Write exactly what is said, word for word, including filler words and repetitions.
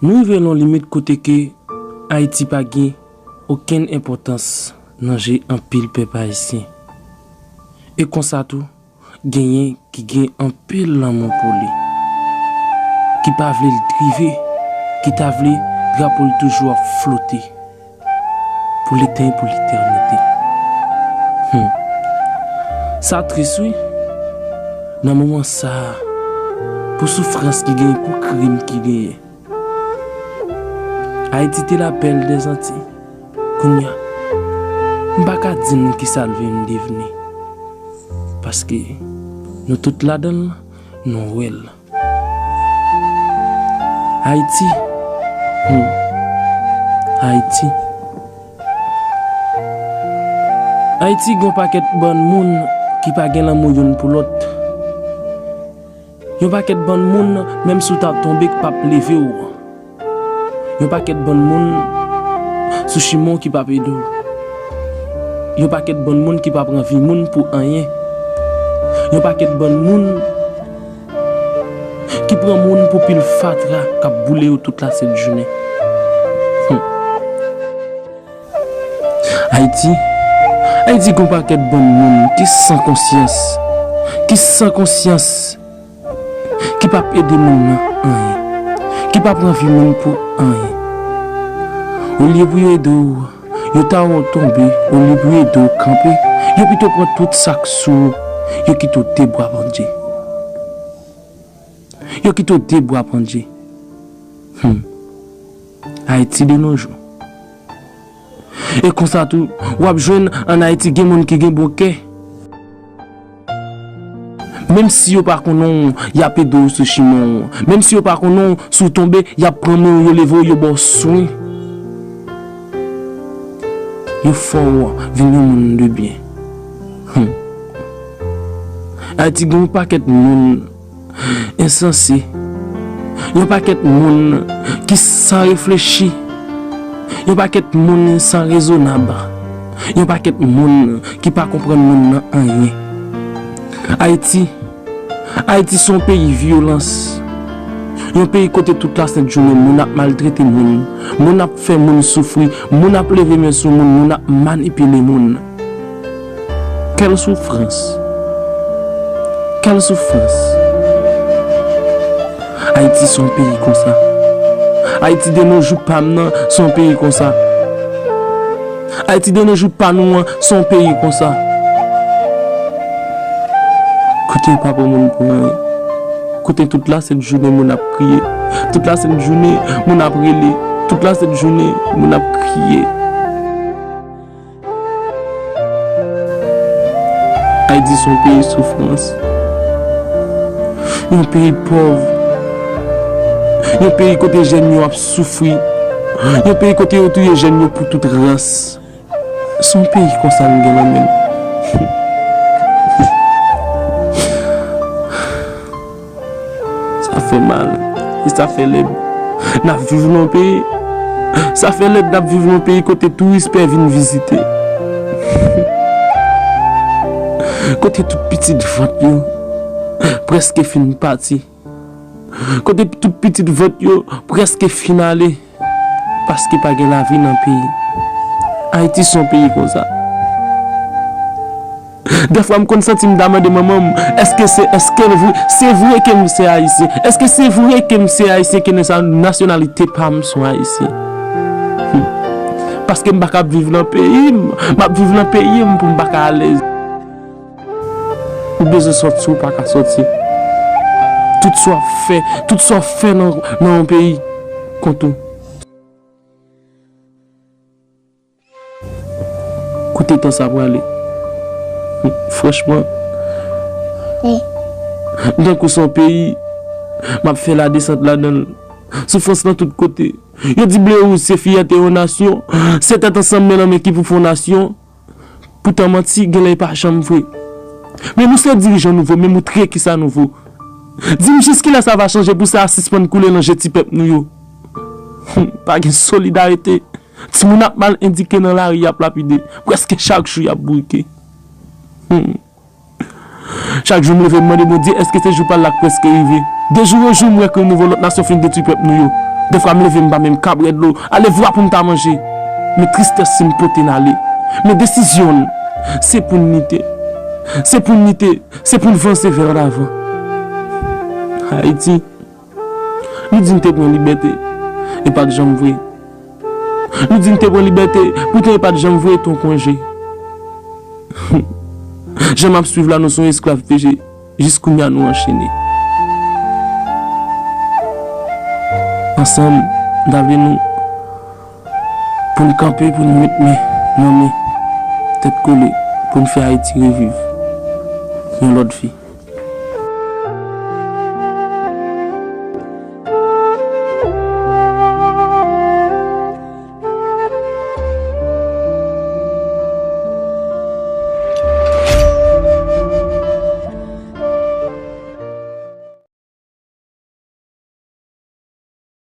Nou rive nan yon limit kote ke Ayiti pa gen okenn enpòtans nan je anpil pèp ayisyen. E konsa tou, genyen ki gen anpil lanmou pou li, ki pa vle l drive, ki ta vle drapo l toujou ap flote pou letan e pou letènite. Hmm. Sa tris, wi. Nan moman sa a, pou soufrans ki genyen, pou krim ki genyen, Ayiti te la bèl dèzanti. Kounye a, m pa ka di n kisa l vin devni. Paske nou tout ladan l, nou wè l. Ayiti. Hmm. Ayiti. Ayiti gon pakèt bann moun ki pa gen lanmou youn pou lòt. Yon pakèt bann moun, menm si w ta tonbe, k p ap leve w. Yon pakèt bann moun sou chimen w ki p ap ede w. Yon pakèt bann moun ki p ap pran vi moun pou anyen. Yon pakèt bann moun ki pran moun pou pil fatra k ap boule yo tout lasent jounen. Hmm. Ayiti, Ayiti gon pakèt bann moun ki san konsyans, ki san konsyans, ki p ap ede moun nan anyen, ki p ap pran vi moun pou anyen. Olye pou yo ede w, yo ta wè w tonbe, olye pou yo ede w kanpe, yo pito pran tout sa k sou ou, yo kite w de bra pandje. Yo kite w de bwa pandje. Hmm. Ayiti de nos jours. E konsa tou, w ap jwenn ann Ayiti gen moun ki gen bon kè. Menm si yo pa konnen w, y ap ede w sou chimen w. Menm si yo pa konnen w, si w tonbe, y ap pran men w, yo leve w, yo ba w swen. Yo fè w vin yon moun de byen. Hmm. Ayiti gen yon pakèt moun ensanse. Yon pakèt moun ki san reflechi. Yon pakèt moun san rezonab. Yon pakèt moun ki pa konprann moun nan anyen. Ayiti, Ayiti se yon peyi vyolans. Yon peyi kote tout lasent jounen moun ap maltrete moun, moun ap fè moun soufri, moun ap leve men sou moun, moun ap manipile moun. Quelle souffrance! Quelle souffrance! Ayiti se yon peyi konsa. Ayiti de nos jours pa m nan se yon peyi konsa. Ayiti de nos jours pa nou an se yon peyi konsa. Kote yo pa pran moun pou anyen. Kote tout lasent jounen moun ap kriye. Tout lasent jounen moun ap rele. Tout lasent jounen moun ap kriye. Ayiti se yon peyi soufrans. Yon peyi pòv. Yon peyi kote jèn yo ap soufri. Yon peyi kote yo touye jèn yo pou tout rans. Se yon peyi konsa n gen nan men n. Sa fè mal. E sa fè lèd. N ap viv nan yon peyi. Sa fè lèd n ap viv nan yon peyi kote touris pè vin vizite. Kote tout pitit vant yo prèske fin pati. Kote tout pitit vant yo prèske fin ale. Paske pa gen lavi nan peyi. Ayiti se yon peyi konsa. Dèfwa m konn santi m ta mande manman m, èske se, èske l vre, se vre ke m se ayisyen? Èske se vre ke m se ayisyen, ke nan sa nasyonalite pa m se yon ayisyen? Hmm. Paske m pa ka ap viv nan peyi m, m ap viv nan peyi m pou m pa ka alèz. Ou bezwen sòti, ou pa ka sòti. Tout sa w ap fè, tout sa w ap fè nan, nan yon peyi kont ou. Kote tan sa prale? Franchman, m tankou se yon peyi m ap fè ladesant ladan l. Soufrans nan tout kote. Yo di ble wouj se fyète yon nasyon. Se tèt ansanm men nan men ki pou fè yon nasyon. Poutan manti, genlè e pa janm vre. Men nou se dirijan nouvo, men moutre kisa nou vo. Di m jiskilè sa va chanje pou sa a sispann koule nan je ti pèp nou yo. Hmm, pa gen solidarite. Timoun ap mal endike nan lari, y ap lapide. Prèske chak jou y ap bourike. Hmm. Chak jou m leve, m mande Bondye èske se jou pa l la k prèske rive. De jou an jou, m wè ke nouvo lòt nasyon fin detwi pèp nou yo. Dèfwa m leve, m pa menm kab rèd lo, ale vwa pou m ta manje. Men tristès si m pote n ale. Men desizyon n, se pou n lite. Se pou n lite, se pou n vanse vè lavan. Ayiti, nou di n te pran libète, e pa t janm vre. Nou di n te pran libète, poutan e pa t janm voye t on konje. Jan m ap swiv la, nou se yon esklav peche, jis kounye a nou anchene. Ansanm, m ta vle nou, pou n kanpe, pou n met men nan men, tèt kole, pou n fè Ayiti reviv yon lòt vi.